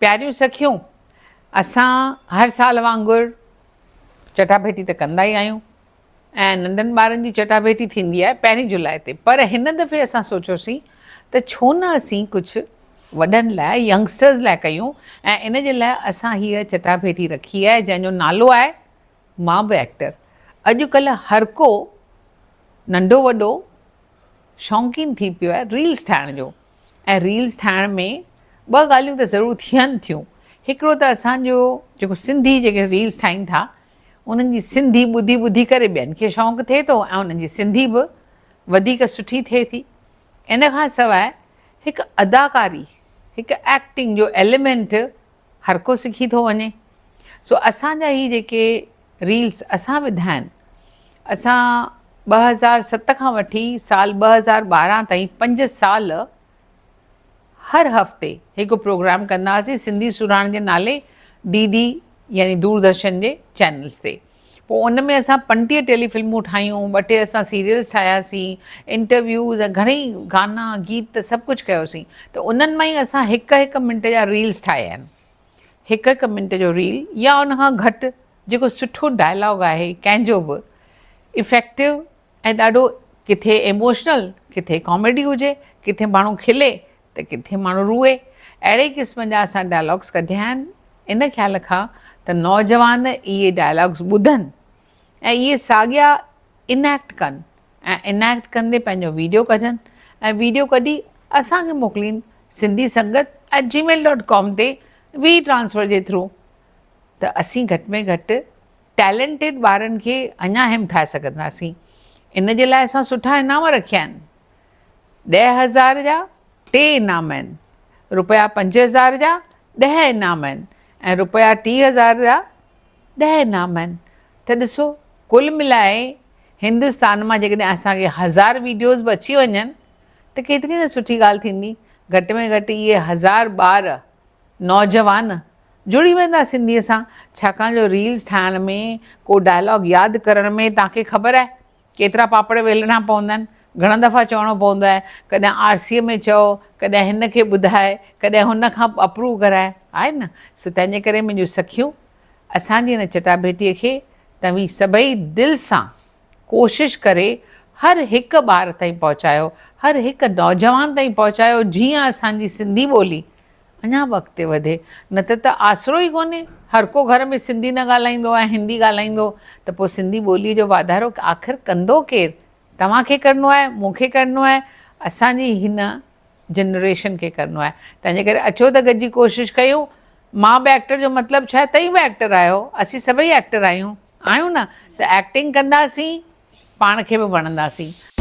پياريون سکيون، اسان هر سال وانگر چٽاڀيٽي ته ڪندا ئي آهيون ۽ ننڍن ٻارن جي چٽاڀيٽي ٿيندي آهي پهرين جولاء تي پر هن دفعي اسان سوچيوسين ته ڇو نه اسين ڪجهه وڏن لاء ينگسٽرز لاء ڪيون ۽ ان جي لاء اسان هيء چٽاڀيٽي رکي آهي جنهن جو نالو آهي مان به ايڪٽر. اڄڪلهه هر ڪو ننڍو وڏو شوقين ٿي پيو آهي ريلز ٺاهڻ جو ۽ ريلز ٺاهڻ ۾ ٻه ڳالهيون ته ضرور ٿين ٿيون هڪڙو ته اسان جو جيڪو سنڌي جيڪي ريلز ٺاهين ٿا انهن جي سنڌي ٻڌي ٻڌي ڪري ٻين کي شوق ٿئي ٿو ۽ انهن جي سنڌي به وڌيڪ سٺي ٿئي ٿي ان کان سواء هڪ اداڪاري هڪ ايڪٽنگ جو ايليمينٽ هر ڪو سکي ٿو وڃي سو اسان جا هي جيڪي ريلز اسان وڌا آهن اسان 2007 کان وٺي سال 2012 تائين 5 سال هر هفتي هڪ پروگرام ڪندا هئاسين سنڌي سرهاڻ جي نالي ڊي ڊي يعني دوردرشن جي چينلز تي پوء ان ۾ اسان 35 ٽيلي فلمون ٺاهيون ٻه ٽي اسان سيريلز ٺاهياسين انٽرويوز ۽ گهڻي گانا گيت سڀ ڪجهه ڪيوسين ته انهن مان ئي اسان هڪ هڪ منٽ جا ريلز ٺاهيا آهن هڪ هڪ منٽ جو ريل يا ان کان گهٽ جيڪو سٺو ڊائلاگ آهي ڪنهن جو به افيڪٽو ۽ ڏاڍو ڪٿي ايموشنل ڪٿي ڪاميڊي هجي ڪٿي ماڻهو کلي ته ڪٿي ماڻهو روئي اهڙي قسم جا اسان ڊائلاگس ڪڍيا آهن ان خيال کان ته نوجوان اهي ڊائلاگس ٻڌن ۽ اهي ساڳيا انيڪٽ ڪن ۽ انيڪٽ ڪندي پنهنجو ويڊيو ڪڍن ۽ ويڊيو ڪڍي اسان کي موڪلين Sindhi Sangat at gmail dot com تي وي ٽرانسفر جي ٿرو ته اسين گهٽ ۾ گهٽ ٽيلنٽيڊ ٻارن کي اڃا همٿائي سگهنداسين. ان جي لاء اسان سٺا انعام رکيا آهن. 10,000 جا ٽي انعام آهن، رپيا 5,000 جا 10 انعام آهن ۽ رپيا 30,000 جا 10 انعام آهن ته ڏسو ڪل ملائي هندستان مان جيڪڏهن اسان کي هزار ويڊيوز به اچي وڃن ته ڪيتري نه سٺي ڳالهه ٿيندي. گهٽ ۾ گهٽ اهي هزار ٻار نوجوان جڙي ويندا سنڌيء سان، ڇاڪاڻ جو ريلز ٺاهڻ ۾ ڪو ڊائلاگ ياد ڪرڻ ۾ توهان کي خبر آهي ڪيترا پاپڙ ويلڻا پوندا آهن، گهڻا دفعا چوڻو پوندو آهي، ڪڏهن آرسيء ۾ چئو، ڪڏهن هن کي ٻڌاء، ڪڏهن هن کان اپروو ڪراء، آهي نه؟ سو تنهن جي ڪري منهنجون سکيون، اسان جي هن چٽاڀيٽيء کي توهين سڀئي دل سان ڪوشش ڪري هر هڪ ٻار تائين پهچايو، هر هڪ نوجوان تائين پهچايو، جيئن اسان جي سنڌي ٻولي اڃا به اڳتي وڌي نه ته ته آسرو ئي ڪونهي هر ڪو گهر ۾ سنڌي نه ڳالهائيندو ۽ هندي ڳالهائيندو ته پوء سنڌي ٻوليء جو واڌارو آخر ڪندو ڪير؟ توهان کي ڪرڻو آهي، مون کي ڪرڻو آهي، اسان جي هن جنريشن کي ڪرڻو آهي. تنهنجي ڪري اچو ته گڏجي ڪوشش ڪيون. مان به ايڪٽر جو مطلب ڇا آهي؟ توهين به ايڪٽر آهيو، اسين سڀئي ايڪٽر آهيون، آهيون نه؟ ته ايڪٽنگ ڪنداسين، پاڻ کي به وڻنداسين.